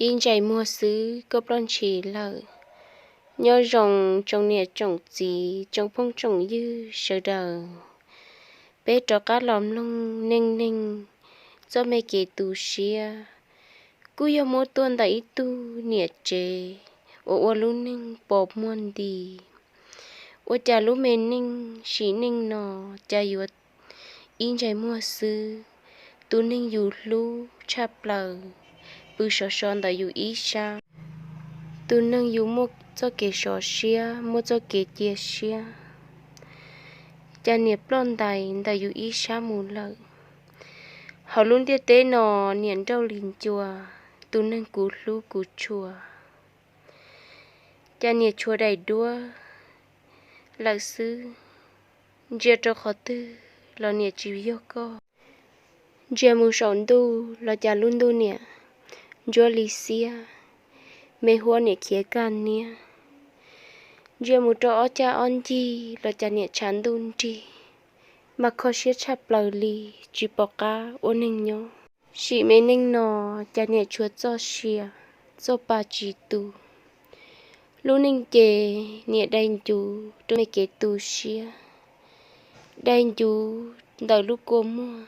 Ib ntsais muag xwb koj ploj ntshis lawm. Nyob zoo tsoom niam tsoom txiv tsoom phooj tsoom ywg sawv daws, peb rov qab los mloog neej neeg txoj me kev tu siab, kuj yog muab tuaj ntawm ib tug niam tsev uas ua lub neej pos muag nti, ua cas lub me neej sim neej no cas yuav ib ntsais muag xwb, tus neeg yus hlub tshaj plaws pw sov so ntawm yus ib sab, tus neeg yus muaj txoj kev sov siab muaj txoj kev cia siab, cas niam ploj ntais ntawm yus ib sab mus lawm. Hauv lub ntiaj teb no niam nrauj li ncua, tus neeg kuv hlub kuv tshua, cas niam tshuav daim duab lawm xwb. Ntsia rau qhov twg los niam tsis yog koj. Ntsia mus saum ntuj los cas lub ntuj niam ntsuab li xiab, me huab niam khiav kaj niab. Ntsia mus rau ob caj ob ncig los cas niam tshav ntuj nrig, mas kho siab tshaj plaws li, tsis pom qab ua neeg nyob. Sim me neej no cas niam tshuav txoj sia, txoj pa tsis tu. Lub neej ces niam dai ncuv rau me kev tu siab, dai ncuv ntawm lub kua muag.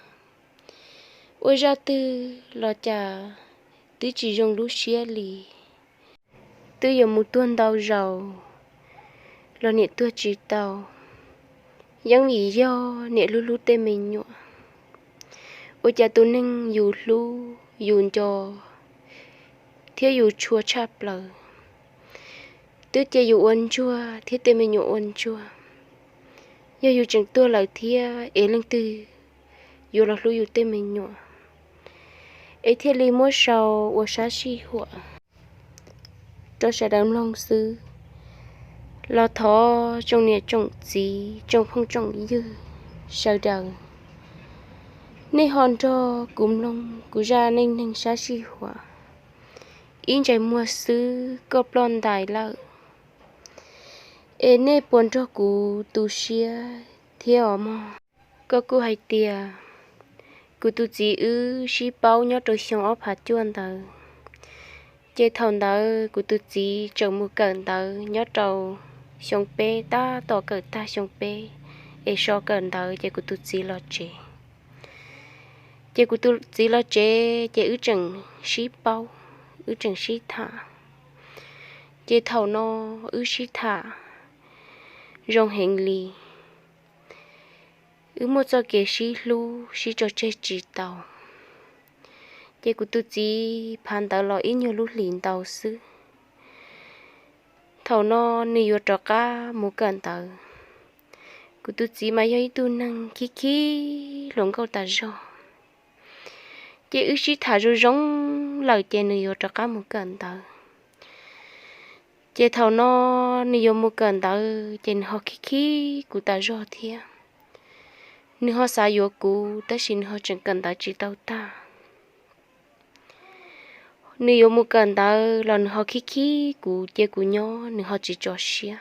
Ua zaj twg los cas twb tsis zoo lub siab li. Twb yuav mus tuag ntau zaus los niam tuag tsis tau, yeej vim yog niam hlub hlub tej me nyuam. Ua cas tus neeg yus hlub yus nco thiab yus tshua tshaj plaws, twb cia yus ua ntsuag thiab tej me nyuam ua ntsuag. Yog yus tseem tuag lawm thiab es leej twg yuav los hlub yus tej me nyuam? Es thiaj li muab sau ua sab sij huam rau sawv daws mloog xwb. Los thov tsoom niam tsoom txiv tsoom phooj tsoom ywg sawv daws, nej ho nrog kuv mloog kuv zaj neej neeg sab sij huam. Ib ntsais muag xwb koj ploj ntais lawm, es nej puas nrog kuv tu siab thiab os mog? Koj kuj hais tias kuv tus txiv wb sib paub nyob rau xyoo ob phav cuaj ntawd, ces thaum ntawd kuv tus txiv tseem mus kawm ntawv nyob rau xyoo peb, tab tom kawm tag xyoo peb es so kawm ntawv ces kuv tus txiv los tsev. Ces kuv tus txiv los tsev ces wb tseem sib paub, wb tseem sib tham. Ces thaum no wb sib tham zoo heev li, wb muaj txoj kev sib hlub sib tso tseg tsis tau. Ces kuv tus txiv phav ntawv los ib nyuag lub hlis ntau xwb, thaum no nws yuav rov qab mus kawm ntawv. Kuv tus txiv mas yog ib tug neeg khib khib hluas nkauj tas zog. Ces wb sib tham zoo zoo lawm ces nws yuav rov qab mus kawm ntawv. Ces thaum no nws yuav mus kawm ntawv ces nws ho khib khib kuv tas zog thiab. Nws ho xav yuav kuv tab sis nws ho tseem kawm ntawv tsis tau tag. Nws yuav mus kawm ntawv los nws ho khib khib kuv, cia kuv nyob nws ho tsis tso siab.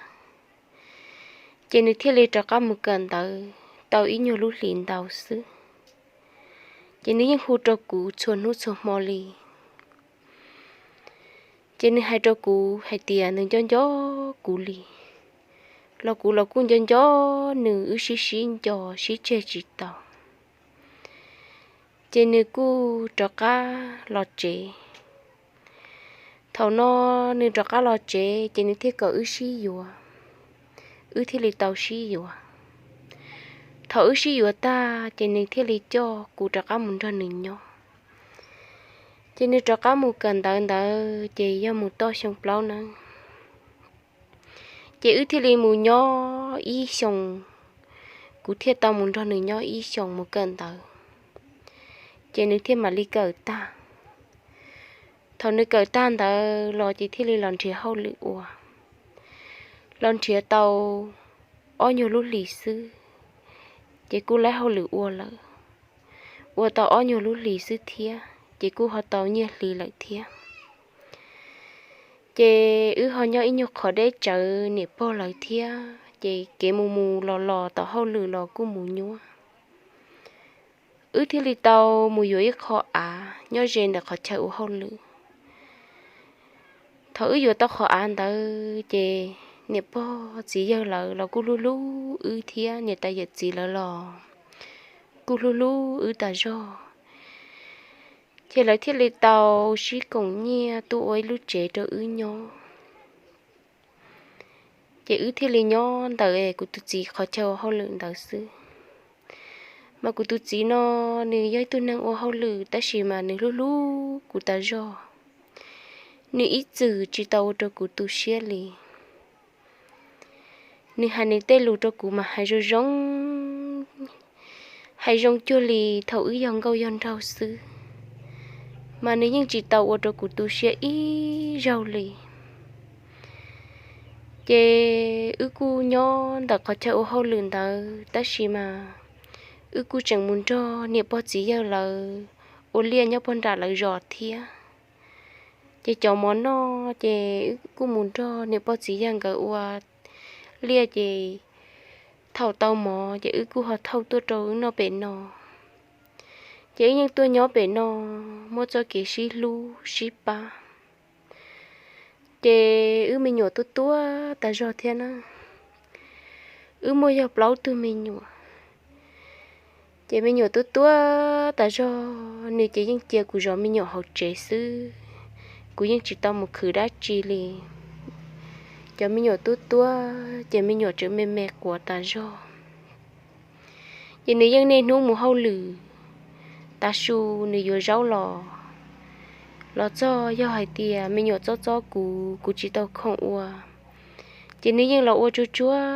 Ces nws thiaj li rov qab mus kawm ntawv tau ib nyuag lub hlis ntau xwb. Ces nws yeej hu rau kuv txhua hnub txhua hmo li. Ces nws hais rau kuv hais tias nws nco nco kuv li, los kuv los kuj nco nco nws, wb sib sib nco sib tseg tsis tau. Ces nws kuj rov qab los tsev. Thaum no nws rov qab los tsev ces nws thiaj kom wb sib yuav, wb thiaj li tau sib yuav. Thaum wb sib yuav tag ces nws thiaj li coj kuv rov qab mus nrog nws nyob. Ces nws rov qab mus kawm ntawv ntawd ces yog mus toj xyoo plaub na. Ces wb thiaj li mus nyob ib xyoos, kuv thiaj tau mus nrog nws nyob ib xyoos mus kawm ntawv. Ces nws thiaj mam li kawm tag. Thaum nws kawm tag ntawd los ces thiaj li los nrhiav hauj lwm ua. Los nrhiav tau ob nyuag lub hlis xwb, ces kuj laib hauj lwm ua lawm. Ua tau ob nyuag lub hlis xwb thiab ces kuj ho tau nyiaj hli lawm thiab. Ces wb ho nyob ib nyuag qhov deb tsawv niam pog lawv thiab, ces kev mus mus los los tom hauj lwm los kuj mus nyuaj. Wb thiaj li tau mus yuav ib qho av nyob ze ntawm qhov chaw ua hauj lwm. Thaum wb yuav tau qhov av ntawd ces niam pog txiv yawg lawv los kuj hlub hlub wb thiab niam tais yawm txiv lawv los kuj hlub hlub wb tas zog. Ces lawv thiaj li tau sib koom nyiaj tuaj ua ib lub tsev rau wb nyob. Ces wb thiaj li nyob ntawm kuv tus txiv qhov chaw ua hauj lwm ntawd xwb. Mas kuv tus txiv no nws yog ib tug neeg ua hauj lwm tab sis mas nws hlub hlub kuv tas zog. Nws ib txwm tsis tau ua rau kuv tu siab li. Nws hais nws tej lus rau kuv mas hais zoo zoo, hais zoo cuag li thaum wb yog nkauj yog nraug xwb, mas nws yeej tsis tau ua rau kuv tu siab ib zaug li. Ces wb kuj nyob ntawm qhov chaw ua hauj lwm ntawd tab sis mas wb kuj tseem mus nrog niam pog txiv yawg lawv ua liaj nyob pog nram lawv zos thiab. Ces cov mov noj ces wb kuj mus nrog niam pog txiv yawg nkawd ua liaj ces thaum tau mov ces wb kuj ho thauj tuaj rau wb noj pem no. Ces wb yeej tuaj nyob pem no, muaj txoj kev sib hlub sib pab. Ces wb me nyuam tuaj tuaj tas zog thiab na. Wb muaj yog plaub tug me nyuam. Ces me nyuam tuaj tuaj tas zog, nws ces yeej cia kuv zov me nyuam hauv tsev xwb. Kuv yeej tsis tau mus khwv dab tsi li. Cov me nyuam tuaj tuaj ces me nyuam tseem me me quav tas zog. Ces nws yeej niaj hnub mus hauj lwm, tav su nws yuav zaub los, los txog yog hais tias me nyuam txob txob kuv, kuv tsis tau khoom ua, ces nws yeej los ua tsuag tsuag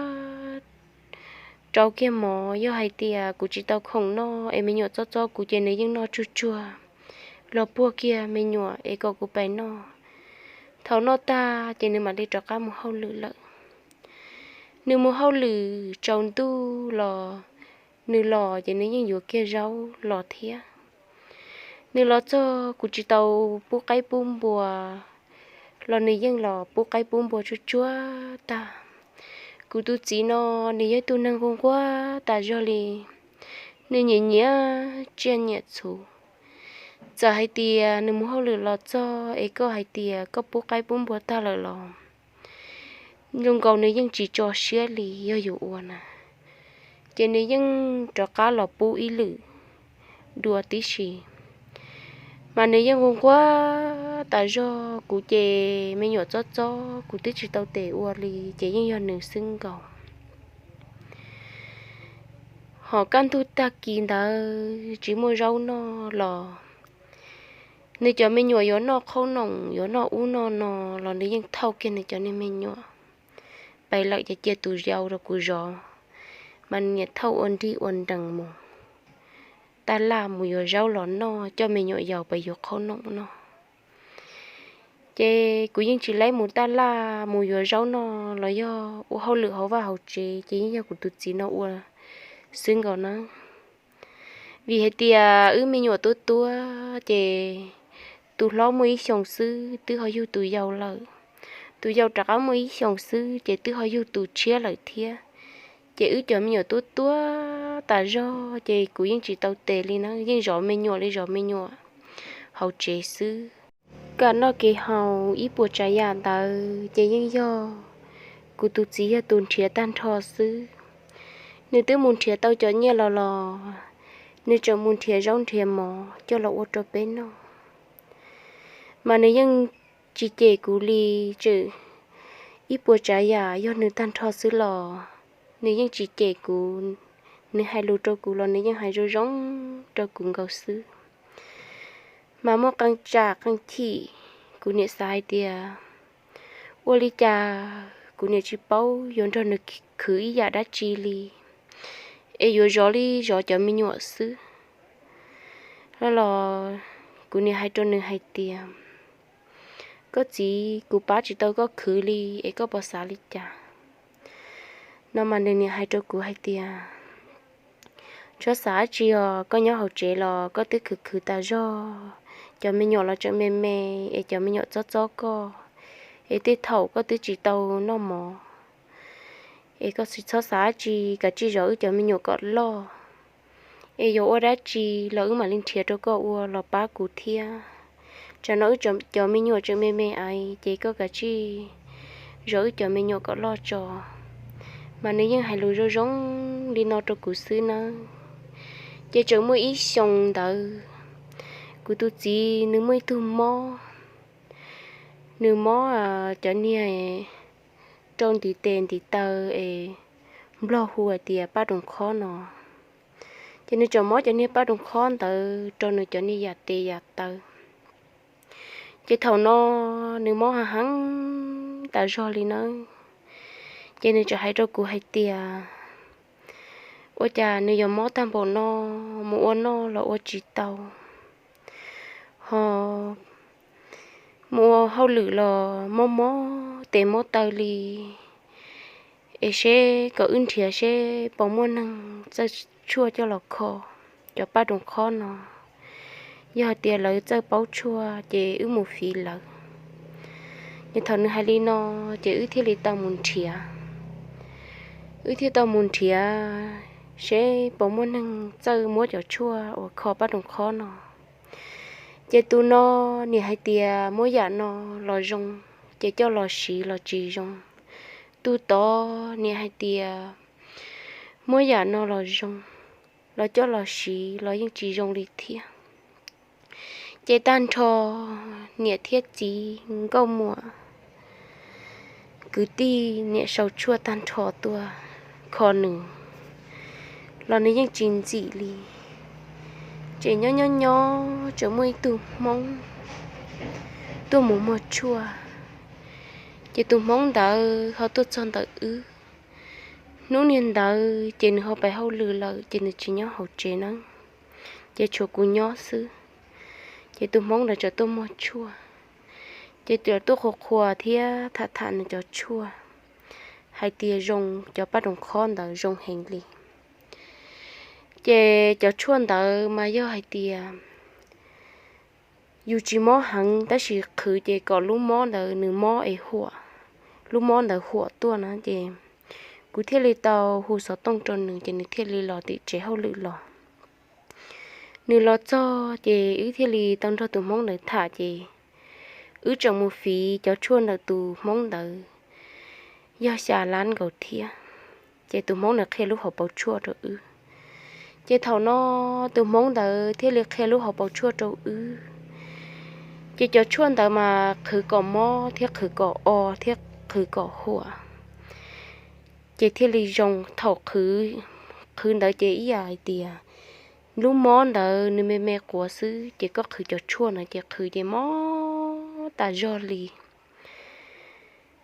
rau kiag mov. Yog hais tias kuv tsis tau khoom noj es me nyuam txob txob kuv ces nws yeej noj tsuag tsuag, los puag kiag me nyuam es kom kuv pais noj. Thaum noj tag ces nws mam li rov qab mus hauj lwm lawm. Nws mus hauj lwm tsaus ntuj los, nws los ces nws yeej yuav kiag zaub los thiab. Nws los txog kuv tsis tau pub qaib pub npua los nws yeej los pub qaib pub npua tsuag tsuag tag. Kuv tus txiv no nws yog ib tug neeg nquag nquag tas zog li. Nws nyiam nyiam tsiaj nyiam txhu. Txawm hais tias nws mus hauj lwm los txog es koj hais tias koj pub qaib pub npua tag lawm los zoo nkaus nws yeej tsis tso siab li yog yus ua na. Ces nws yeej rov qab los pub ib lwm dua tib si. Mas nws yeej nquag nquag tas zog, kuv ces me nyuam txob txob kuv twb tsis tau tes ua li, ces yeej yog nws xwb nkaus. Hos kaj ntug tag kis ntawd tsis muaj zaub noj los, nws cov me nyuam yuav noj qhaub noom yuav noj ub noj no los nws yeej thauj kiag nws cov niag me nyuam. Pais lawm ces cia tus yau rau kuv zov, mas nws niam thauj ua nrig ua nrees mus taj laj mus yuav zaub los noj, coj me nyuam yaus pais yuav qhaub noom noj. Ces kuv yeej tsis laib mus taj laj mus yuav zaub noj los yog ua hauj lwm hauv vaj hauv tsev, ces yeej yog kuv tus txiv no ua xwb nkaus na. Vim hais tias wb me nyuam tuab tuab ces tus hlob muaj ib xyoos xwb twb ho yug tus yau lawm, tus yau rov qab muaj ib xyoos xwb ces twb ho yug tus tshiab lawm thiab. Ces wb cov me nyuam tuab tuab tas zog ces kuv yeej tsis tau tes li na, yeej zov me nyuam li zov me nyuam hauv tsev xwb. Kev noj kev haus ib puas tsav yam ntawd ces yeej yog kuv tus txiv yog tus nrhiav tag nrho xwb. Nws twb mus nrhiav tau cov nyiaj los los, nws tseem mus nrhiav zaub nrhiav mov coj los ua rau peb noj. Mas nws yeej tsis cem kuv li, tseem ib puas tsav yam yog nws tag nrho xwb los nws yeej tsis cem kuv. Nws hais lus rau kuv los nws yeej hais zoo zoo rau kuv nkaus xwb. Mas muaj qee tsam qee chim kuv niam xav hais tias ua li cas kuv niam tsis paub yuav nrog nws khwv ib yam dab tsi li, es yuav zov li zov cov me nyuam xwb. Los kuv niam hais rau nws hais tias, koj txiv, kuv pab tsis tau koj khwv li es koj puas xav li cas? No mas nws niam hais rau kuv hais tias, txhob xav dab tsi os, koj nyob hauv tsev los koj twb khwv khwv tas zog, cov me nyuam los tseem me me, es cov me nyuam txob txob koj, es tej thaum koj twb tsis tau noj mov, es koj tsis txhob xav dab tsi, kav tsij zov wb cov me nyuam kom loj, es yuav ua dab tsi los wb mam li nrhiav rau koj ua los pab kuv thiab. Tsam no wb cov me nyuam tseem me me ais ces koj kav tsij zov wb cov me nyuam kom loj tso. Mas nws yeej hais lus zoo zoo li no rau kuv xwb nawb. Ces tseem muaj ib xyoo ntawd, kuv tus txiv nws muaj ib tug mob, nws mob cov niag rau ntiv tes ntiv taw es Nplog hu hais tias paj roos khob no. Ces nws tseem mob cov niag paj roos khob ntawd rau nws cov niag yam tes yam taw. Ces thaum no nws mob heev heev tas zog li nawb. Ces nws tseem hais rau kuv hais tias, ua cas nws yuav mob tag npaum no, mus ua noj los ua tsis tau, ho mus ua hauj lwm los mob mob tes mob taw li, es seb kom wb nrhiav seb puas muaj neeg txawj tshuaj coj los kho cov paj roos khob no. Yog hais tias lawv txawj paub tshuaj ces wb mus fiv lawv. Ces thaum nws hais li no, ces wb thiaj li tau mus nrhiav. Wb thiaj tau mus nrhiav seb puas muaj neeg txawj muab cov tshuaj uas kho paj roos khob no. Ces tus no niam hais tias muab yam no los zoo, ces coj los siv los tsis zoo. Tus tod niam hais tias muab yam no los zoo, los coj los siv los yeej tsis zoo li thiab. Ces tag nrho niam thiab txiv nkauj muam kwv tij niam sau tshuaj tag nrho tuaj kho nws los nws yeej tsis ntxim li. Ces nyob nyob nyob tseem muaj ib tug Hmoob tuaj mus muag tshuaj. Ces tus Hmoob ntawd ho tuaj txog ntawm wb. Hnub niag ntawd ces nws ho pais hauj lwm lawm ces nws tsis nyob hauv tsev nawb, ces tshuav kuv nyob xwb. Ces tus Hmoob ntawd txawm tuaj muag tshuaj, ces txawm tuaj qhuas qhuas thiab tham tham nws cov tshuaj hais tias zoo, cov paj roos khob ntawd zoo heev li. Ces cov tshuaj ntawd mas yog hais tias yus tsis mob heev tab sis qhwv ces kom lub mob ntawd nws mob es huam, lub mob ntawd huam tuaj na. Ces kuv thiaj li tau hu xov tooj rau nws ces nws thiaj li los tim tsev hauj lwm los. Nws los txog ces wb thiaj li tau nrog tus Hmoob ntawd tham ces wb tseem mus fiv cov tshuaj ntawm tus Hmoob ntawd yog xya lab nkaus thiab. Ces tus Hmoob ntawd qhia lub hauv paus tshuaj rau wb. Ces thaum no tus Hmoob ntawd thiaj li qhia lub hauv paus tshuaj rau wb. Ces cov tshuaj ntawd mas qhwv kom mob thiab qhwv kom o thiab qhwv kom huam. Ces thiaj li zoo. Thaum qhwv, qhwv ntawd ces ib yam hais tias lub mob ntawd nws me me quav xwb ces koj qhwv cov tshuaj ntawd ces qhwv ces mob tas zog li.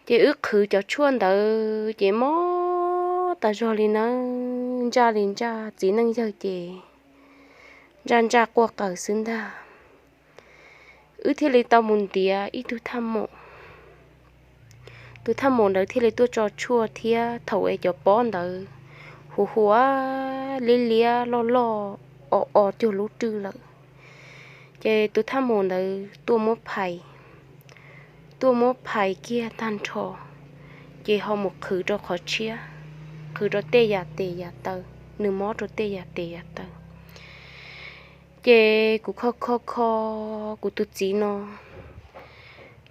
Ces wb qhwv cov tshuaj ntawd ces mob tas zog li nawb, ntsaj li ntsaj, txiv neej yawg ces ntsaj ntsaj quaj qawm xwb ntag. Wb thiaj li tau mus ntiav ib tug thaj maum. Tus thaj maum ntawd thiaj li tuaj tso tshuaj thiab thaum es cov pob ntawd huv huv liab liab loj loj o o cuag lub rwj lawm. Ces tus thaj maum ntawd tuaj muab phais, tuaj muab phais kiag tag nrho, ces ho mus qhwv rau qhov tshiab, qhwv rau tej yam tes yam taw, nws mob rau tej yam tes yam taw. Ces kuv kho kho kho kuv tus txiv no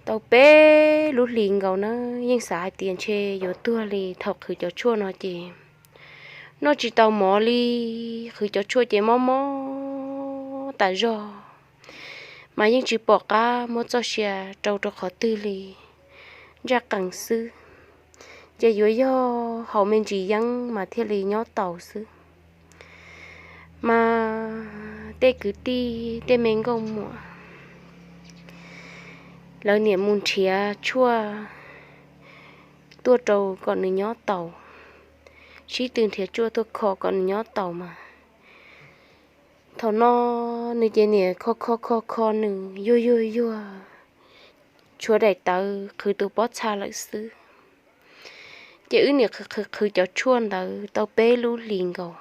tau peb lub hlis nkaus na, yeej xav hais tias ntshe yuav tuag li thaum qhwv cov tshuaj no ces noj tsis tau mov li, qhwv cov tshuaj ces mob mob tas zog, mas yeej tsis pom qab muab txoj sia rau rau qhov twg li, ntsaj qees xwb. Ces yuav yog haus me ntsis yeeb mas thiaj li nyob taus xwb. Mas tej kwv tij tej me nkauj muam, lawv niam mus nrhiav tshuaj tuaj rau kom nws nyob taus, sib tw nrhiav tshuaj tuaj kho kom nws nyob taus mas thaum no nws ces niam kho kho kho kho nws yuag yuag yuag, tshuav daim tawv qhwv tus pob txha lawm xwb. Ces wb niam qhwv qhwv qhwv cov tshuaj ntawd tau peb lub hlis nkaus,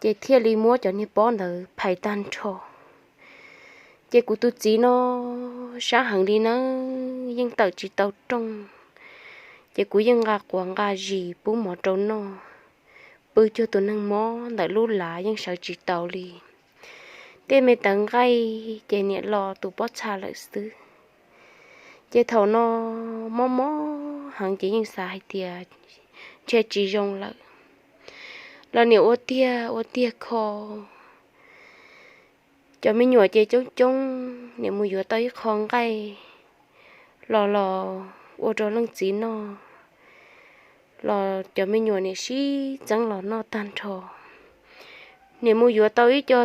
ces thiaj li muab cov niag pob ntawd phais tag nrho. Ces kuv tus txiv no sab heev li nawb, yeej tawm tsis tau rooj, ces kuv yeej nqa quav nqa zis pub mov rau noj, pw cuag tus neeg mob ntawm lub lav yeej sawv tsis taus li. tej me tawv nqaij ces niam los tus pob txha lawm xwb. Ces thaum no mob mob heev ces yeej xav hais tias ntshe tsis zoo lawm, los niam ua tiag ua tiag kho. Cov me nyuam ces coob coob, niam mus yuav tau ib qho nqaij los los ua rau leej txiv noj, los cov me nyuam niam sib txeeb los noj tag nrho. Niam mus yuav tau ib co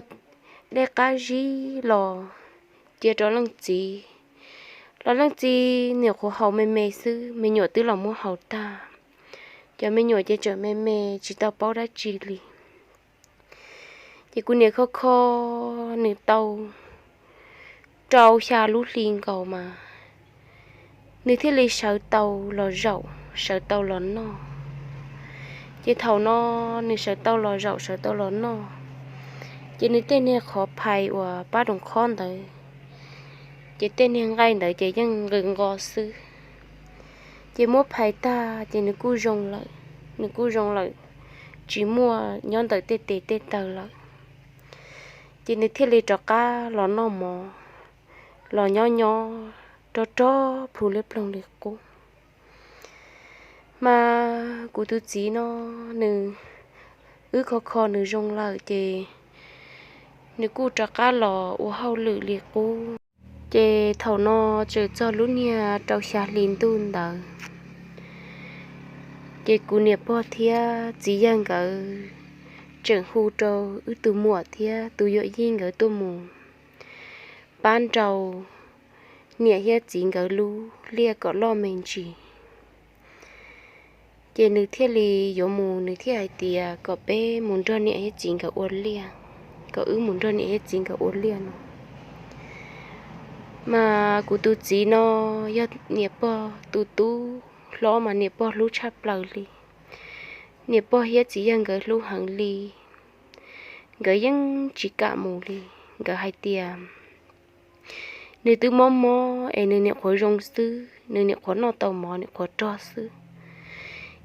dej qab zib los cia rau leej txiv, los leej txiv niam qhuav haus me me xwb, me nyuam twb los muab haus tag. Cov me nyuam ces tseem me me tsis tau paub dab tsi li. Ces kuv niam kho kho nws tau rau xya lub hli nkaus mas nws thiaj li sawv tau los zaum, sawv tau los noj. Ces thaum no nws sawv tau los zaum, sawv tau los noj, ces nws tej niag qhov phais uas pab roos khob ntawd, ces tej niag nqaij ntawd ces yeej nqws nqos xwb. Ces muab phais tag ces nws kuj zoo lawm, nws kuj zoo lawm, tsis muaj nyob ntawm tej tes tej taw lawm. Ces nws thiaj li rov qab los noj mov, los nyob nyob rog rog plhu liab ploog li qub. Mas kuv tus txiv no, nws, wb kho kho nws zoo lawm ces nws kuj rov qab los ua hauj lwm li qub. Ces thaum no tseem txog lub niag rau xya hli ntuj ntawd, ces kuv niam pog thiab txiv yawg nkawd tseem hu rau wb tus muam thiab tus yuam yij nkawd tuaj mus pab nrau niam thiab txiv nkawd lub liaj kom loj me ntsis. Ces nws thiaj li yuav mus, nws thiaj hais tias kom peb mus nrog niam thiab txiv nkawd ua liaj, kom wb mus nrog niam thiab txiv nkawd ua liaj no. Mas kuv tus txiv no yog niam pog tus tub hlob mas niam pog hlub tshaj plaws li. Niam pog thiab txiv yawg nkawd hlub heev li, nkawd yeej tsis kam mus li. Nkawd hais tias nws twb mob mob es nws nyuam qhuav zoo xwb, nws nyuam qhuav noj tau mov, nyuam qhuav rog xwb,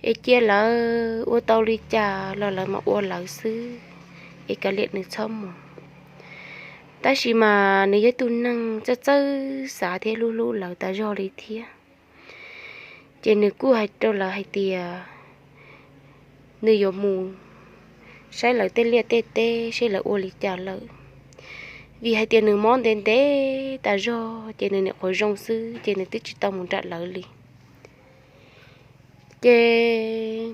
es cia lawv ua tau li cas los lawv mam ua lawv xwb, es kav liam nws txhob mus. Tab sis mas nws yog tus neeg txawj txawj xav thiab hlub hlub lawv tas zog li thiab. Ces nws kuj hais rau lawv hais tias nws yuav mus saib lawv tej liaj tej teb seb lawv ua li cas lawm, vim hais tias nws mob ntev ntev tas zog ces nws nyuam qhuav zoo xwb ces nws twb tsis tau mus nram lawv li. Ces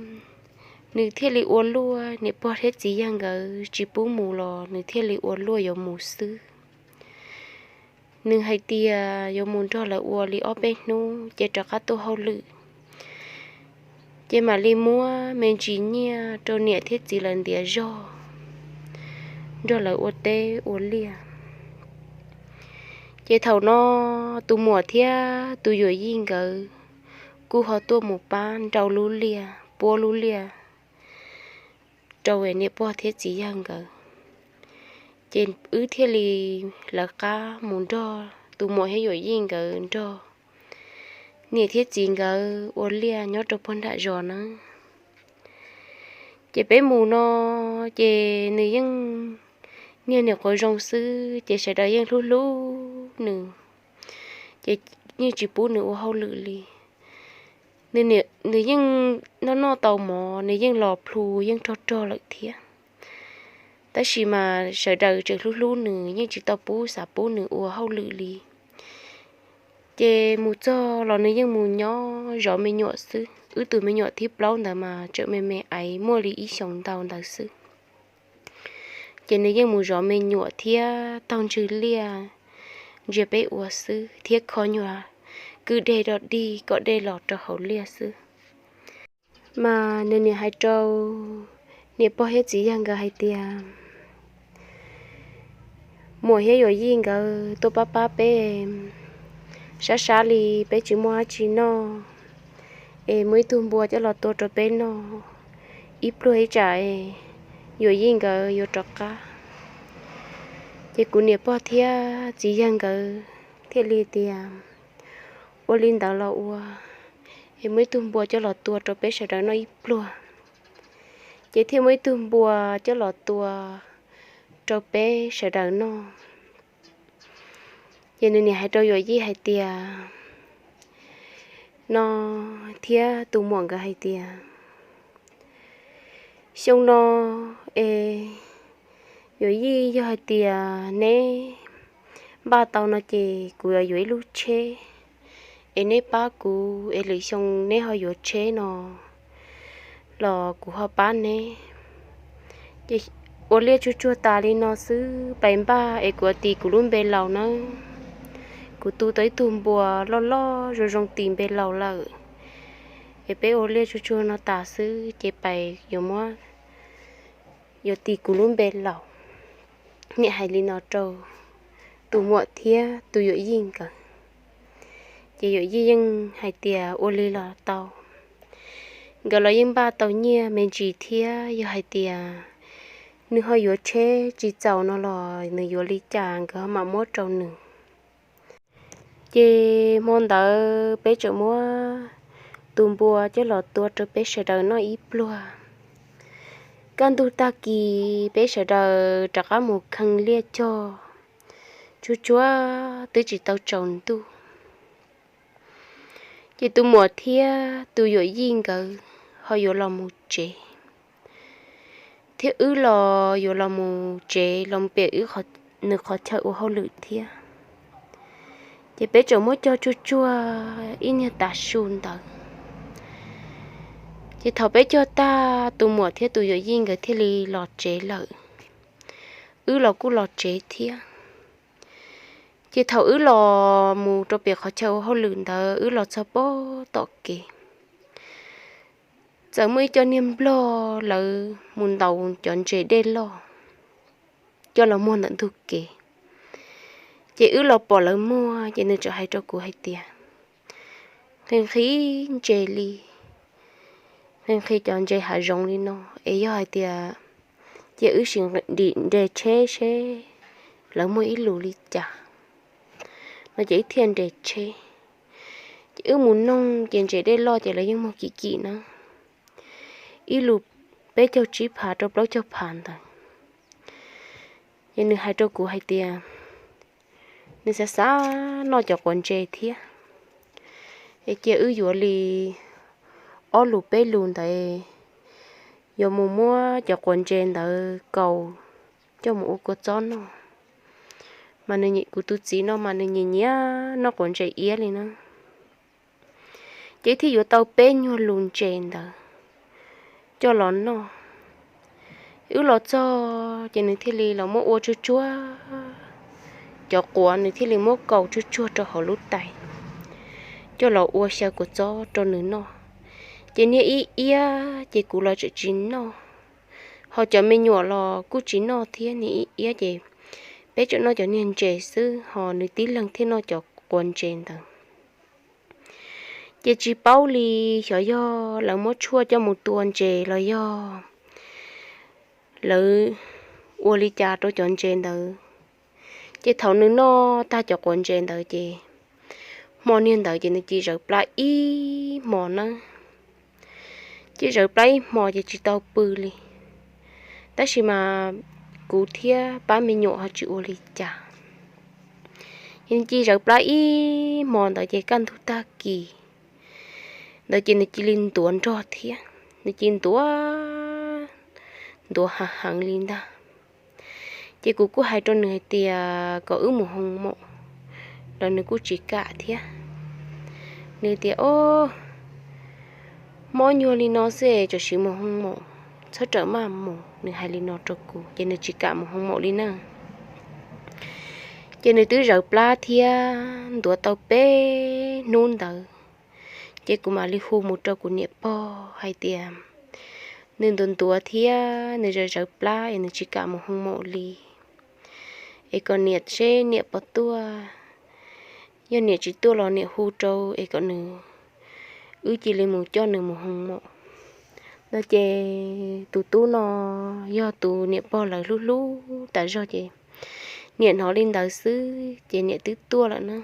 nws thiaj li ua luaj, niam pog thiab txiv yawg nkawd tsis pub mus los nws thiaj li ua luaj yuav mus xwb. Nws hais tias yuav mus nrog lawv ua li ob peb hnub ces rov qab tuaj hauj lwm, ces mam li muab me ntsis nyiaj rau niam thiab txiv lawv ntiav zog, nrog lawv ua teb ua liaj. Ces thaum no tus muam thiab tus yuam yij nkawd kuj ho tuaj mus pab nrau lub liaj, puab lub liaj rau niam pog thiab txiv yawg nkawd. Ces wb thiaj li lawv qab mus nrog tus muam thiab yuam yij nkawd nrog niam thiab txiv nkawd ua liaj nyob rau puag nram zos na. Ces peb mus no, ces nws yeej niag nyuam qhuav zoo xwb ces sawv daws yeej hlub hlub nws, ces yeej tsis pub nws ua hauj lwm li. Nws yeej noj noj tau mov, nws yeej los plhu yeej rog rog lawm thiab, tab sis mas sawv daws tseem hlub hlub nws, yeej tsis tau pub xav pub nws ua hauj lwm li. Ces mus txog los nws yeej mus nyob zov me nyuam xwb. Wb tus me nyuam thib plaub ntawd mas tseem me me aiv muaj li ib xyoos ntau ntawd xwb. Ces nws yeej mus zov me nyuam thiab taug ntswg liaj ntsia peb ua xwb thiab kho nyuag kwj deg dog dig kom dej los rau hauv liaj xwb. Mas nws niam hais rau niam pog thiab txiv yawg nkawd hais tias, muam thiab yuam yij nkawd tuaj pab pab peb, sab sab li peb tsis muaj dab tsi noj, es muaj ib tug npua coj los tua rau peb noj ib pluag ib tsam, yuam yij nkawd yuav rov qab. Ces kuv niam pog thiab txiv yawg nkawd thiaj li tias, ua li ntawd los ua, es muaj ib tug npua coj los tua rau peb sawv daws noj ib pluag. Ces thiaj muaj ib tug npua coj los tua rau peb sawv daws noj. Ces nws niam hais rau Yuam Yij hais tias, no thiab tus muam nkawd hais tias, xyoo no es Yuam Yij, yog hais tias neb npaj tau no ces kuv yuav yuav ib lub tsheb, es neb pab kuv es lwm xyoo neb ho yuav tsheb no los kuv ho pab neb. Ces ua liaj tsuag tsuag tas li no xwb, pais npaj es kuv tis kuv lub npe laus nawb. Kuv tu tau ib tug npua loj loj zoo zoo tis npe laus lawm, es peb ua liaj tsuag tsuag no tas xwb ces pais yuav muab, yuav tis kuv lub npe laus. Niam hais li no rau tus muam thiab tus Yuam Yij nkawd. Ces Yuam Yij yeej hais tias ua li los tau. Nkawd los yeej npaj tau nyiaj me ntsis thiab, yog hais tias nws ho yuav tsheb tsis txaus no los nws yuav li cas nkawd ho mam muab rau nws. Ces hmo ntawd peb tseem muab tus npua coj los tua rau peb sawv daws noj ib pluag. Kaj ntug tag kis peb sawv daws rov qab mus kheej liaj cog, tsuag tsuag twb tsis tau tsaus ntuj. Ces tus muam thiab tus Yuam Yij nkawd ho yuav los mus tsev, thiab wb los yuav los mus tsev los mus pem wb, nws qhov chaw ua hauj lwm thiab. Ces peb tseem muab cog tsuag tsuag ib niag tav su ntawd. Ces thaum peb cog tag, tus muam thiab tus Yuam Yij nkawd thiaj li los tsev lawm, wb los kuj los tsev thiab. Ces thaum wb los mus rau pem qhov chaw ua hauj lwm ntawd, wb los txog pem tom kev, txawm muaj ib co niag nplog lawv mus ntaus cov ntses dej loj coj los muag ntawm ntug kev. Ces wb los pom lawv muag, ces nws txawm hais rau kuv hais tias, nqhis nqhis ntses li, nqhis nqhis cov ntses hav zoov li no, es yog hais tias, ces wb sim nres tsheb seb lawv muaj ib lus li cas no ces wb thiaj nres tsheb. Ces wb mus noog ces ntses dej loj ces lawv yeej muag kim kim na, ib lus peb caug tsib phav rau plaub caug phav ntawd. Ces nws hais rau kuv hais tias, nws xav xav noj cov quav ntses thiab, es cia wb yuav li ob lus peb lus ntawd, yuav mus muab cov quav ntses ntawd kaus coj mus ua kua txob noj. Mas nws, kuv tus txiv no mas nws nyiam nyiam noj quav ntses iab li na. Ces thiaj yuav tau peb nyuag lus ntses ntawd coj los noj. Wb los txog ces nws thiaj li los muab ua tsuag tsuag, cov quav nws thiaj li muab kaus tsuag tsuag rau hauv lub tais, coj los ua xyaw kua txob rau nws noj. Ces niag ib iab ces kuv los tseem tsis noj, ho cov me nyuam los kuj tsis noj thiab, niag ib iab ces peb tseem noj cov niag ntses xwb, ho nws tib leeg thiaj noj cov quav ntses ntawd. Ces tsis paub li, xyov yog lawv muab tshuaj coj mus tua ntses los yog lawv ua li cas rau cov ntses ntawd. Ces thaum nws noj tag cov quav ntses ntawd ces hmo niag ntawd ces nws cia li zawv plab ib hmo nawb. Ces zawv plab ib hmo ces tsis tau pw li. Tab sis mas kuv thiab pab me nyuam ho tsis ua li cas. Ces nws cia li zawv plab ib hmo ntawd ces kaj ntug tag kis ntawd ces nws cia li ntuav nrog thiab, nws cia li ntuav, ntuav hav heev li ntag. Ces kuv kuj hais rau nws hais tias kom wb mus hoo maum los nws kuj tsis kam thiab. Nws tias, o, mob nyuag li no xwb es tam sim mus hoo maum, txhob rawm maj mus, nws hais li no rau kuv ces nws tsis kam mus hoo maum li na. Ces nws twb zawv plab thiab ntuav tau peb hnub ntawd, ces kuv mam li hu mus rau kuv niam pog hais tias nws ntuav ntuav thiab nws zawv zawv plab es nws tsis kam mus hoo maum li, es kom niam seb niam puas tuaj, yog niam tsis tuaj los niam hu rau es kom nws, wb cia li mus coj nws mus hoo maum no. Ces tus tub no yog tus niam pog lawv hlub hlub tas zog ces niam hnov li ntawd xwb ces niam twb tuaj lawm na.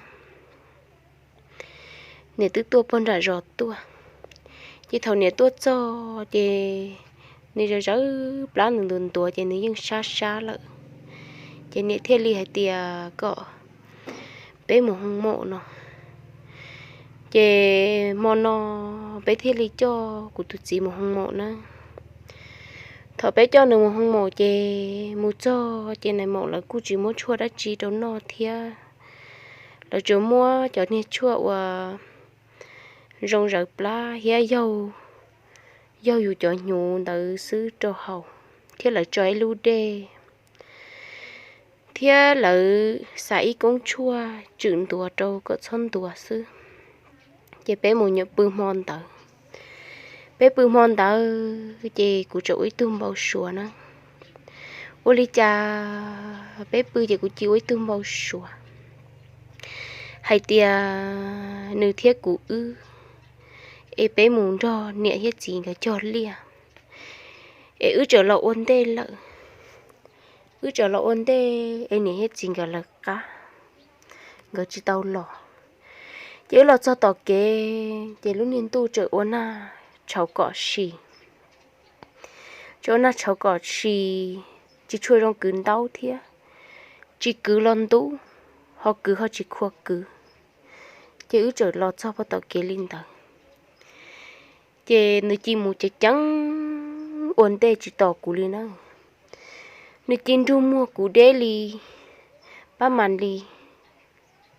Niam twb tuaj puag nram zos tuaj. Ces thaum niam tuaj txog ces nws zawv zawv plab nws ntuav ntuav ces nws yeej sab sab lawm. Ces niam thiaj li hais tias kom peb mus hoo maum no. Ces hmo no peb thiaj li coj kuv tus txiv mus hoo maum na. Thaum peb coj nws mus hoo maum ces mus txog ces nais maum lawv kuj tsis muab tshuaj dab tsi rau noj thiab. Lawv tsuas muab cov niag tshuaj uas zoo zawv plab thiab yaug, yaug yus cov hnyuv ntawd xwb rau haus, thiab lawv tso ib lub dej thiab lawv xa ib koob tshuaj tswm ntuav rau kom txhob ntuav xwb. Ces peb mus pw hmo ntawd. Peb pw hmo ntawd ces kuv tseem ua ib tug npau suav na. Ua li cas peb pw ces kuv cia ua ib tug npau suav hais tias nws thiab kuv wb, es peb mus nrog niam thiab txiv nkawd cog liaj, es wb tseem los ua ntej lawm. Wb tseem los ua ntej es niam thiab txiv nkawd lawv qab, nkawd tsis tau los. Ces wb los txog tom kev ces lub niag ntuj tseem ua nag tshauv kom si. Tseem ua nag tshauv kom si, tsis tshua zoo kwv ntaub thiab, tsis kwv los ntub, ho kwv ho tsis khua kwv. Ces wb tseem los txog pag tom kev li ntawd, ces nws cia mus ceev ceev ua ntej tsis tos kuv li na. Nws cia nrug muag kuv deb li pab mas li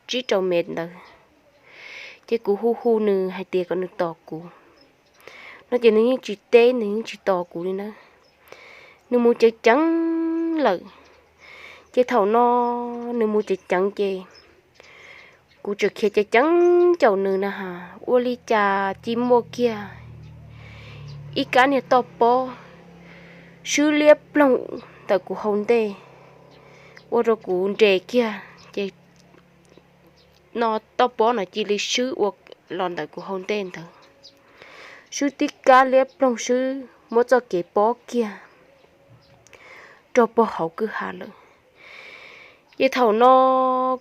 tsib rau mev ntawd. Ces kuv hu hu nws hais tias kom nws tos kuv no ces nws yeej tsis teb, nws yeej tsis tos kuv li na. Nws mus ceev ceev lawm. Ces thaum no nws mus ceev ceev ces kuv tseem khiav ceev ceev caum nws na has, ua li cas cia muaj kiag ib kab niag toj pob swb liab ploog ntawm kuv hau ntej, ua rau kuv nres kiag ces no toj pob no cia li swb ua los ntawm kuv hau ntej ntawd. Swb tib kab liab ploog swb muab txoj kev pob kiag rau pog hauv kwj ha lawm. Ces thaum no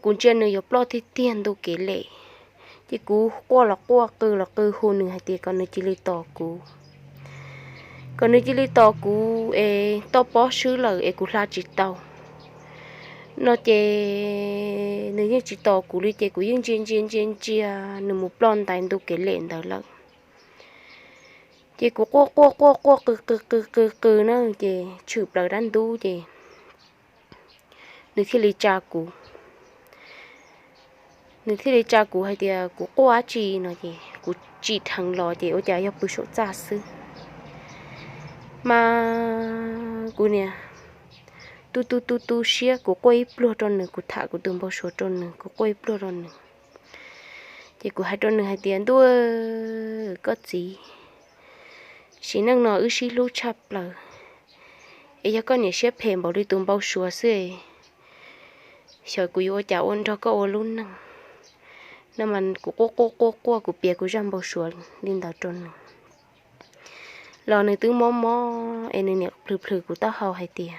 kuv ntsia nws yuav ploj tiag tiag ntu kev lem, ces kuv quaj los quaj qw los qw hu nws hais tias kom nws cia li tos kuv, kom nws cia li tos kuv es toj pob swb lawm es kuv hla tsis tau no ces nws yeej tsis tos kuv li ces kuv yeej ntsia ntsia ntsia ntsia nws mus ploj ntais ntu kev lem ntawd lawm. Ces kuv quaj quaj quaj quaj qw qw qw qw qw na ces tshwm plaws dab ntub ces nws thiaj li tsa kuv. Nws thiaj li tsa kuv hais tias kuv quaj dab tsi no ces kuv tsim dheev los ces ua cas yog pw saum txaj xwb. Mas kuv niam tu tu tu tu siab, kuv quaj ib pluag rau nws, kuv tham kuv tus npau suav rau nws, kuv quaj ib pluag rau nws. Ces kuv hais rau nws hais tias ntuj, koj txiv, sim neej no wb sib hlub tshaj plaws, es yog koj niam siab phem npaum li tus npau suav xwb, xyov kuv yuav ua cas ua nrog koj ua lub neej no mas kuv quaj quaj quaj quaj kuv piav kuv zaj npau suav li ntawd rau nws los nws twb mob mob es nws niam plhws plhws kuv taub hau hais tias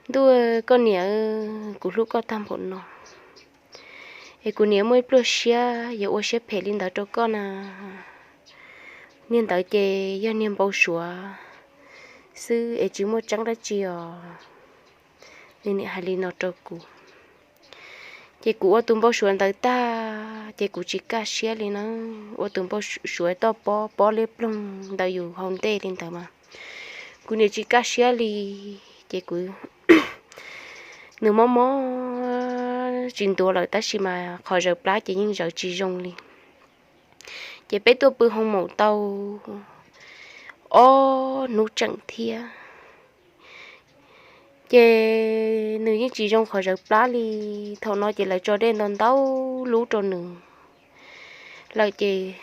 ntuj, koj niam, kuv hlub koj tag npaum no es kuv niam muaj ib pluag siab yuav ua siab phem li ntawd rau koj na. Niag ntawd ces yog niag npau suav xwb es tsis muaj tseeb dab tsi os. Nws niam hais li no rau kuv. Ces kuv ua tus npau suav ntawd tag ces kuv tsis kaj siab li na. Ua tus npau suav toj pob pob liab ploog ntawd yus hau ntej li ntawd mas kuv niam tsis kaj siab li. Ces kuv, nws mob mob tsis ntuav lawm tab sis mas qhov zawv plab ces yeej zawv tsis zoo li. Ces peb tuaj pw hoo maum tau ob hnub tseem thiab ces nws yeej tsis zoo qhov zawv plab li. Thaum no ces lawv tso dej ntau ntau lub rau nws lawm ces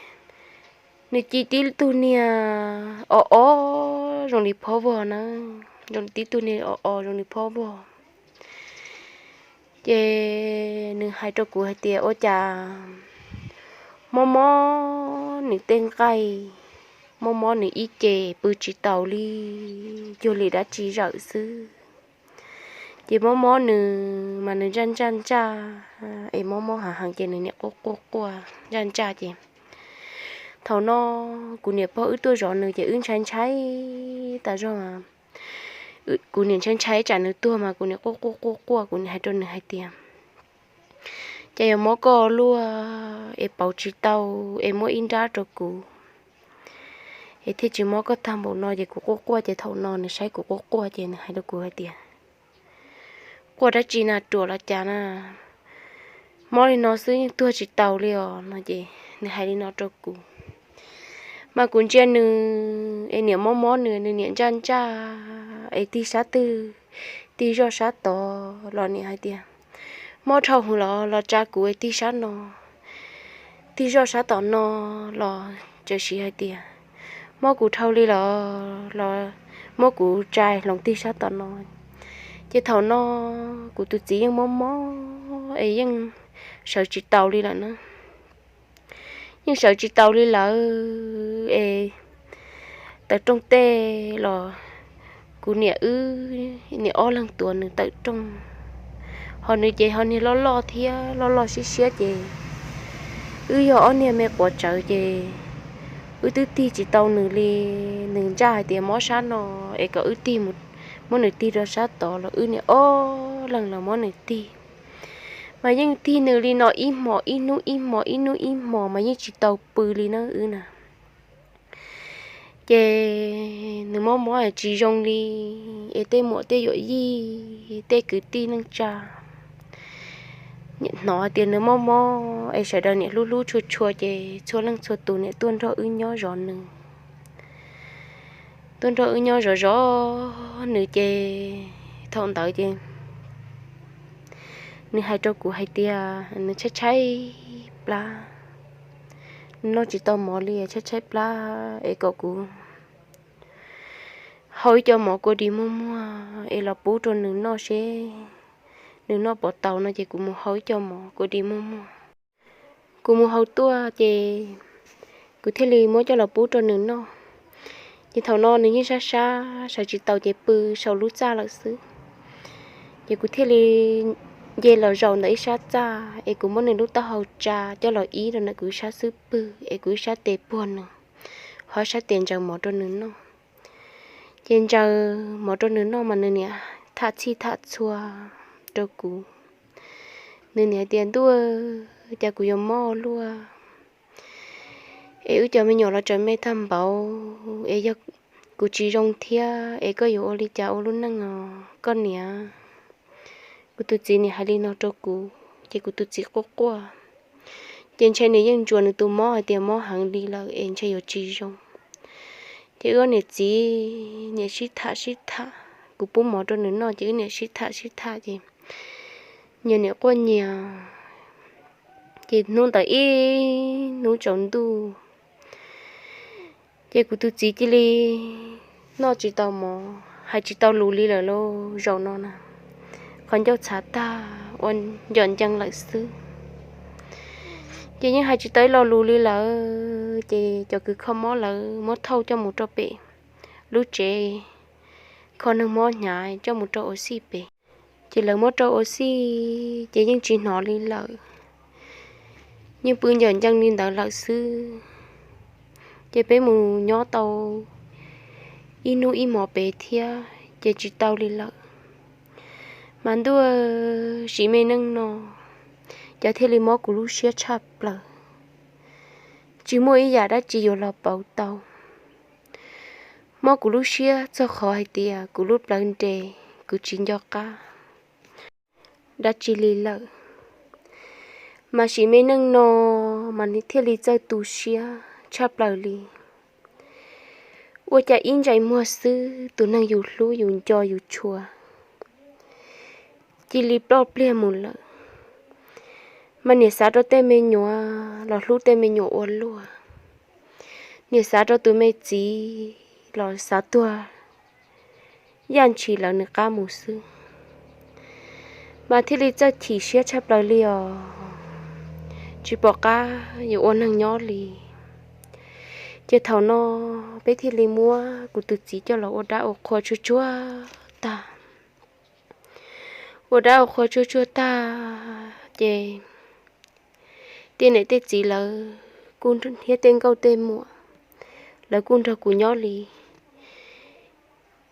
nws ci tib tug niag o o zoo li phob vog na, zoo tib tug niag o o zoo li phob vog. Ces nws hais rau kuv hais tias ua cas mob mob nws tej nqaij, mob mob nws ib ce pw tsis taus li, cuag li dab tsi zawm xwb. Ces mob mob nws mas nws ntsaj ntsaj ntsaj es mob mob hav heev ces nws niam quaj quaj quaj ntsaj ntsaj ces thaum no kuv niam pog wb tuaj zov nws ces wb ntshai ntshai tas zog. Kuv niam ntshai ntshai tsam nws tuag mas kuv niam quaj quaj quaj quaj, kuv niam hais rau nws hais tias, Cas yuav mob koj luaj es pauv tsis tau, es muab ib nrab rau kuv es thiaj tsis mob koj tag npaum no. Ces kuv quaj quaj ces thaum no nws saib kuv quaj quaj ces nws hais rau kuv hais tias, Quaj dab tsi na, ruam los cas na, mob li no xwb yeej tuag tsis tau li os no. Ces nws hais li no rau kuv, mas kuv ntsia nws es niam mob mob nws, nws niam ntsaj ntsaj es tig sab twg, tig zoj sab tod los niam hais tias, Mob dhau hwv los los tsa kuv es tig sab no, tig zoj sab tom no los txawm siv hais tias, Mob kuv dhau li los los muab kuv tsa hloov tig sab tom no. Ces thaum no kuv tus txiv yeej mob mob es yeej sawv tsis taus li lawm na. Yeej sawv tsis taus li lawm es tawm rooj tej los kuv niam wb niam ob leeg tuav nws tawm rooj. Ho nws ces ho niag loj loj thiab loj loj siab siab ces wb yog ob niag me quav tsawv ces wb twb tig tsis tau nws li. Nws ntsaj hais tias mob sab no es kom wb tig mus, muab nws tig rau sab tod los wb niam ob leeg los muab nws tig. Mas yeej tig nws li no ib hmos ib hnub ib hmos ib hnub ib hmos mas yeej tsis tau pw li na wb na. Ces nws mob mob tsis zoo li es tej muam tej yuam yij tej kwv tij neej tsa niam hnov tias nws mob mob es sawv daws niam hlub hlub tshua tshua ces txhua leej txhua tus niam tuaj nrog wb nyob zov nws, tuaj nrog wb nyob zov zov nws ces thaum ntawd ces nws hais rau kuv hais tias nws tshaib tshaib plab, nws noj tsis tau mov li tshaib tshaib plab es kom kuv hau ib co mov kua dis muag muag es los pub rau nws noj seb nws noj puas tau no ces kuv mus hau ib co mov kua dis muag muag. Kuv mus hau tuaj ces kuv thiaj li muab coj los pub rau nws noj. Ces thaum no nws yeej sab sab sawv tsis taus ces pw saum lub txaj lawm xwb. Ces kuv thiaj li nce los zaum ntawm ib sab txaj es kuv muab nws lub taub hau tsa coj los ib rau ntawm kuv ib sab xub pwg es kuv ib sab tes puag nws, ho ib sab tes ntsaws mov rau nws noj. Ces ntsaws mov rau nws noj mas nws niam tham txhij tham txhua rau kuv. Nws niam tias, Ntuj, cas kuv yuav mob luaj es wb cov me nyuam los tseem me tag npaum es yog kuv tsis zoo thiab es koj yuav ua li cas ua lub neej os koj niam? Kuv tus txiv niam hais li no rau kuv ces kuv tus txiv quaj quaj. Ces ntshe nws yeej ntsuas nws tus mob hais tias mob heev li lawm es ntshe yuav tsis zoo. Ces wb niam txiv niam sib tham sib tham, kuv pub mov rau nws noj ces wb niam sib tham sib tham ces nyias niam quaj nyias. Ces hnub ntawd ib hnub tsaus ntuj ces kuv tus txiv cia li noj tsis tau mov, hais tsis tau lus li lawm lauj. Zaum no na, qhov ncauj txhav tag ua ncom ncees lawm xwb. Ces yeej hais tsis tau ib lo lus li lawm. Ces cov kws kho mob lawv muab thauj coj mus rau pem lub tsev kho neeg mob hnyav coj mus rau ua xij pem. Ces lawv muab rau ua xij ces yeej tsis hnov li lawm, yeej pw ncom ncees li ntawd lawm xwb. Ces peb mus nyob tau ib hnub ib hmos pem thiab ces tsis tau li lawm. Mas ntuj, sim me neej no cas thiaj li mob kuv lub siab tshaj plaws, tsis muaj ib yam dab tsi yuav los pauv tau. Mob kuv lub siab txog qhov hais tias kuv lub plawv nres, kuv tsis nco qab dab tsi li lawm. Mas sim me neej no mas nws thiaj li txawj tu siab tshaj plaws li. Ua cas ib ntsais muag xwb tus neeg yus hlub yus nco yus tshua cia li ploj pliag mus lawm. Mas niam xav rau tej me nyuam los hlub tej me nyuam ua luaj, niam xav rau tus me txiv los xav tuag yaj ntshis lawv nws qab mus xwb. Mas thiaj li txawj chim siab tshaj plaws li os, tsis pom qab yuav ua neeg nyob li. Ces thaum no peb thiaj li muab kuv tus txiv coj los ua dab ua qhua tsuag tsuag tag. Ua dab ua qhua tsuag tsuag tag ces tej niam tej txiv lawv kuj, thiab tej nkauj tej muam lawv kuj nrog kuv nyob li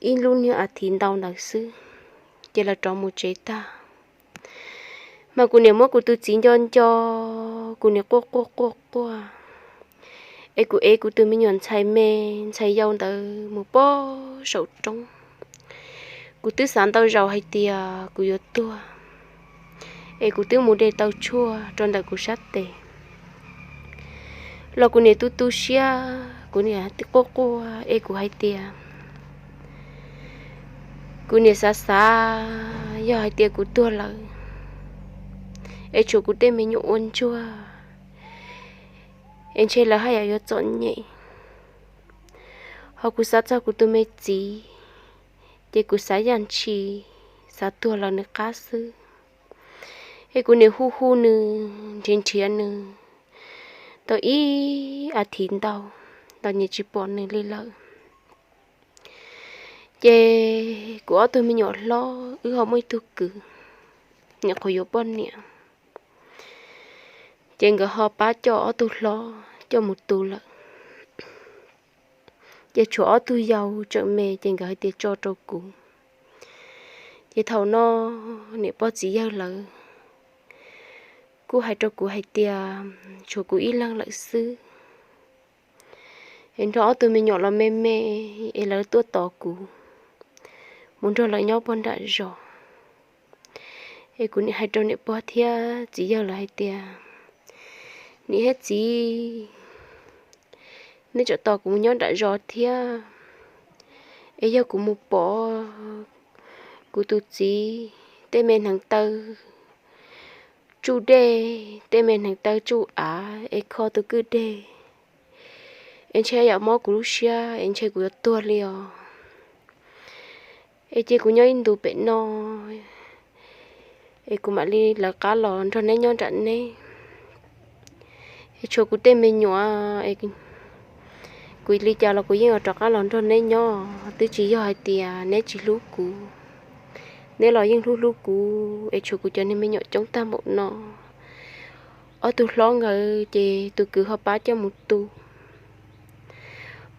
ib lub niag a thiv ntau ntawd xwb, ces lawv rov mus tsev tag. Mas kuv niam muab kuv tus txiv nco nco, kuv niam quaj quaj quaj quaj, es kuv ev kuv tus me nyuam ntxhais me ntxhais yau ntawd mus pog saum roob. Kuv twb xav ntau zaus hais tias kuv yuav tuag, es kuv twb mus de tau tshuaj rau ntawm kuv sab tes los kuv niam tu tu siab, kuv niam quaj quaj es kuv hais tias, kuv niam xav xav, yog hais tias kuv tuag lawm es tshuav kuv tej me nyuam ua ntsuag, es ntshe lawv haj yam yuav txom nyem. Ho kuv xav txog kuv tus me txiv, ces kuv xav yam ntshis, xav tuag los nws qab xwb. Es kuv niam hu hu nws, nrhiav nrhiav nws tau ib a thiv ntau los nyias tsis pom nws li lawm. Ces kuv ob tug me nyuam hlob wb ho muaj ib tug kwv, nyuam qhuav yuav poj niam, ces nkawd ho pab coj ob tug hlob coj mus tu lawm. Ces tshuav ob tug yau tseem me ces nkawd hais tias tso rau kuv. Ces thaum no niam pog txiv yawg lawv kuj hais rau kuv hais tias tshuav kuv ib leeg lawm xwb, es nrog ob tug me nyuam los me me, es lawv tuaj tos kuv mus nrog lawv nyob pog nram zos. Es kuv niam hais rau niam pog thiab txiv yawg lawv hais tias, niam thiab txiv, nej tseem tos kuv mus nyob nram zos thiab, es yog kuv mus pom kuv tus txiv tej me hneev taw tsuj dej, tej me hneev taw tsuj av es kho tus kwj deg, es ntshe yam mob kuv lub siab es ntshe kuv yuav tuag li os. Es cia kuv nyob ib ntus pem no, es kuv mam li lawv qab los nrog neb nyob nram neb. Es tshuav kuv tej me nyuam, kuv li cas los kuv yeej yuav rov qab los nrog neb nyob, twb tsis yog hais tias neb tsis hlub kuv, neb los yeej hlub hlub kuv, es tshuav kuv cov niag me nyuam coob tag npaum no. Ob tug hlob nkawd ces tus kwv ho pab coj mus tu,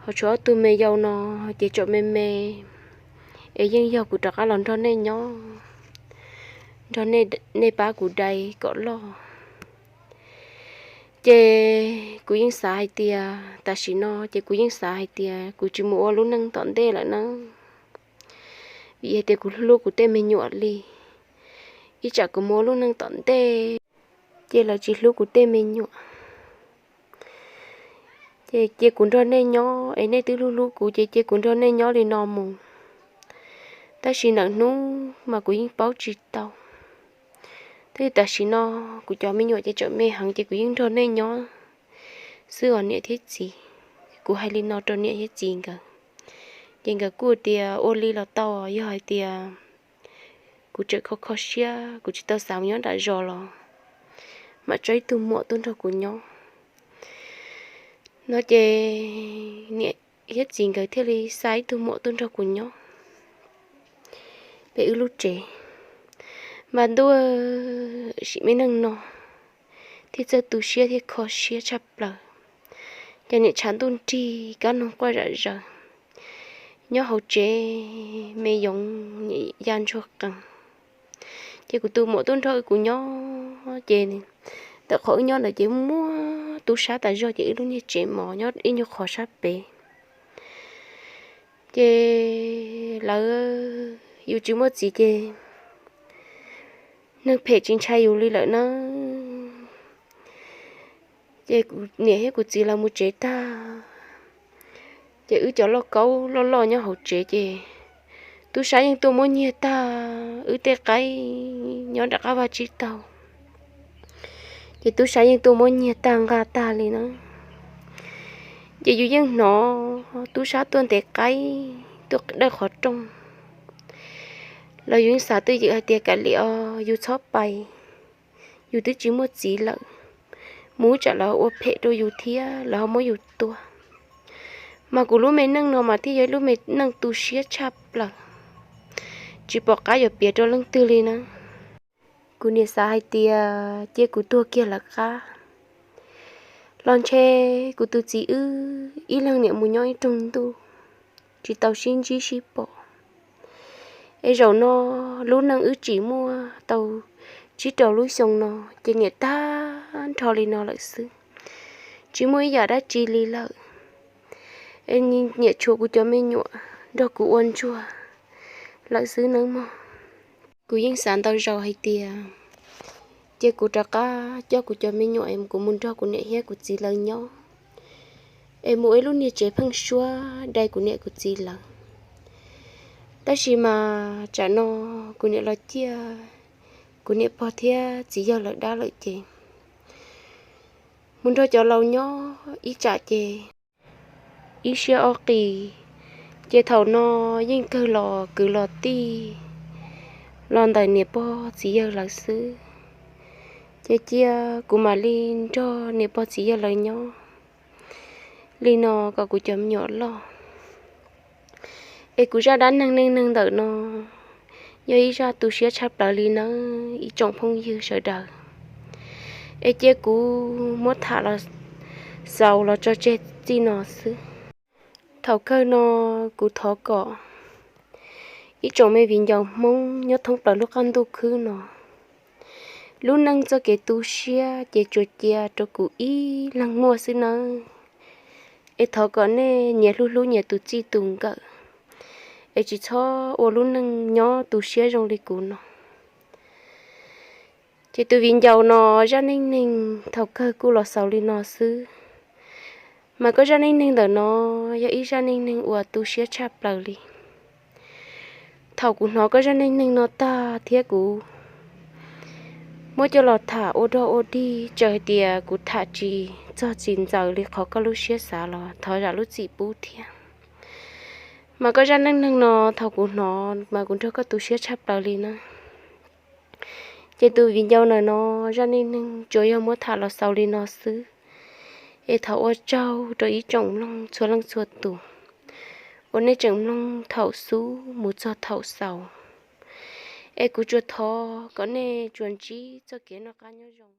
ho tshuav ob tug me yau no ces tseem me me, es yeej yog kuv rov qab los nrog nej nyob, nrog nej pab kuv dai kom loj. Ces kuv yeej xav hais tias tam sim no ces kuv yeej xav hais tias kuv tsis mus ua lub neej tom ntej lawm na, vim hais tias kuv hlub kuv tej me nyuam li. Ib tsam kuv mus ua lub neej tom ntej ces lawv tsis hlub kuv tej me nyuam, ces cia kuv nrog nej nyob, es nej twb hlub hlub kuv ces cia kuv nrog nej nyob li no mus. Tab sis nawm hnub mas kuv yeej paub tsis tau. Tab sis tam sim no kuv cov me nyuam ces tseem me heev ces kuv yeej nrog nej nyob xwb os niam thiab txiv. Kuv hais li no rau niam thiab txiv nkawd, ces nkawd kuj tias ua li los tau, yog hais tias kuv tseem kho kho siab kuv tsis tau xav mus nyob nram zos los mam tso ib tug muam tuaj nrog kuv nyob no. Ces niam thiab txiv nkawd thiaj li xa ib tug muam tuaj nrog kuv nyob pem wb lub tsev. Mas ntuj, sim me neej no thiaj txawj tu siab thiab kho siab tshaj plaws. Ces niam tshav ntuj nrig kab noog quaj zom zaws nyob hauv tsev, me yoov ya ntsuag qees. Ces kuv tus muam tuaj nrog kuv nyob ces ntawm qhov wb nyob ntawd ces muaj tub sab tas zog ces wb lub niag tsev mov nyob ib nyuag qhov sab pem. Ces lawv, yus tsis muaj txiv ces neeg phem tsis ntshai yus li lawm na. Ces kuv niam thiab kuv txiv lawv mus tsev tag, ces wb cov lauj kaub loj loj nyob hauv tsev ces tub sab yeej tuaj muab nyiag tag wb tej qaib nyob nram qab vaj tsib taug. Ces tub sab yeej tuaj muab nyiag tag nqa tag li na. Ces yus yeej hnov tub sab tuaj ntes qaib, tuaj dawj qhov rooj, los yus yeej xav twj ywm hais tias kav liam os, yus txhob pais, yus twb tsis muaj txiv lawm, mus tsam lawv ua phem rau yus thiab lawv ho muab yus tua. Mas kuv lub me neej no mas thiaj yog ib lub me neej tu siab tshaj plaws, tsis pom qab yuav piav rau leej twg li na. Kuv niam xav hais tias cia kuv tuag kiag lawv qab los ntshe kuv tus txiv wb ib leeg niam mus nyob ib rooj ntuj, tsis tau sib ntsib sib pom. Es zaum no lub neej wb tsim muaj tau tsib rau lub xyoo no ces niam tag nrho li no lawm xwb, tsis muaj ib yam dab tsi li lawm. Es niam tshuav kuv cov me nyuam nrog kuv ua ntsuag lawm xwb nawb mog. Kuv yeej xav ntau zaus hais tias cia kuv rov qab coj kuv cov me nyuam es kuv mus nrog kuv niam thiab kuv txiv lawv nyob, es mus ua ib lub niag tsev pheeb suab dai kuv niam kuv txiv lawv. Tab sis mas tsam no kuv niam los ciaj kuv niam pog thiab txiv yawg lawv dab lawm ces mus nrog cov laus nyob ib tsam ces ib siab ob qis, ces thaum no yeej kawg los kwv los tij los ntawm niam pog txiv yawg lawv xwb. Ces cia kuv mam li nrog niam pog txiv yawg lawv nyob li no kom kuv cov me nyuam loj. Es kuv zaj dab neeg neej neeg ntawm no yog ib zaj tu siab tshaj plaws li nawb ib tsoom phooj ywg sawv daws. Es cia kuv muab tham los xaus los tso tseg txij no xwb. Thaum kawg no kuv thov kom ib tsoom me viv ncaus Hmoob nyob thoob plaws lub qab ntuj khwb no, lub neej txoj kev tu siab ces tsuas cia rau kuv ib leeg muaj xwb nawb. Es thov kom nej nyias hlub hlub nyias tus txij tus nkawm, es tsis txhob ua lub neej nyob tu siab zoo li kuv no. Ces tus viv ncaus no zaj neej neeg thaum kawg kuj los xaus li no xwb. Mas koj zaj neej neeg ntawm no yog ib zaj neej neeg uas tu siab tshaj plaws li. Thaum kuv hnov koj zaj neej neeg no tag thiab kuv muab coj los tham ua dog ua dig, txawm hais tias kuv tham tsis txog tsis ntxaws li qhov koj lub siab xav los thov zam lub txim pub thiab. Mas koj zaj neej neeg no thaum kuv hnov mas kuv nrog koj tu siab tshaj plaws li na. Ces tus viv ncaus ntawm no zaj neej neeg tsuas yog muab tham los xaus li no xwb. Es thov ua tsaug rau ib tsoom mloog txhua leej txhua tus uas nej tseem mloog thaum xub mus txog thaum xaus. Es kuv tsuas thov kom nej tsuas ntsib txoj kev noj qab nyob zoo.